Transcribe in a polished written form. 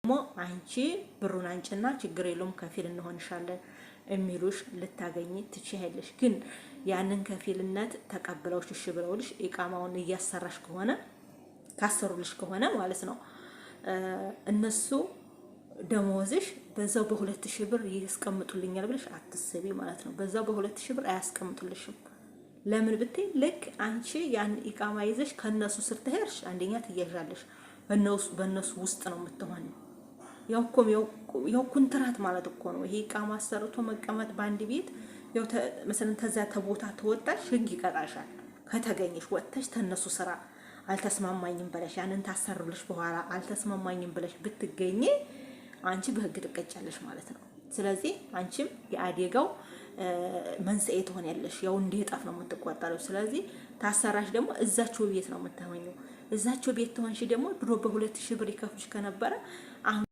ደግሞ አንቺ ብሩን አንጭና ችግር የለውም ከፊል እንሆንሻለን የሚሉሽ ልታገኝ ትችያለሽ። ግን ያንን ከፊልነት ተቀብለውሽ እሺ ብለውልሽ ኢቃማውን እያሰራሽ ከሆነ፣ ካሰሩልሽ ከሆነ ማለት ነው፣ እነሱ ደሞዝሽ በዛው በ2000 ብር ያስቀምጡልኛል ብለሽ አትስቢ ማለት ነው። በዛው በ2000 ብር አያስቀምጡልሽም። ለምን ብትይ ልክ አንቺ ያን ኢቃማ ይዘሽ ከነሱ ስር ትሄድሽ፣ አንደኛ ትያዣለሽ፣ በእነሱ ውስጥ ነው የምትሆን። ያው እኮ ያው ኩንትራት ማለት እኮ ነው። ይሄ ኢቃማ አሰርቶ መቀመጥ በአንድ ቤት፣ ያው መሰለን ተዛ ተቦታ ተወጣሽ ህግ ይቀጣሻል። ከተገኘሽ ወጥተሽ ተነሱ ስራ አልተስማማኝም ብለሽ፣ ያንን ታሰሩልሽ በኋላ አልተስማማኝም ብለሽ ብትገኝ አንቺ በህግ ትቀጫለሽ ማለት ነው። ስለዚህ አንቺም የአደጋው መንስኤ ትሆኛለሽ። ያው እንደ ጠፍ ነው የምትቆጠረው። ስለዚህ ታሰራሽ ደግሞ እዛቸው ቤት ነው የምትሆኚው። እዛቸው ቤት ትሆንሽ ደግሞ ድሮ በ2000 ብር ይከፍልሽ ከነበረ አሁን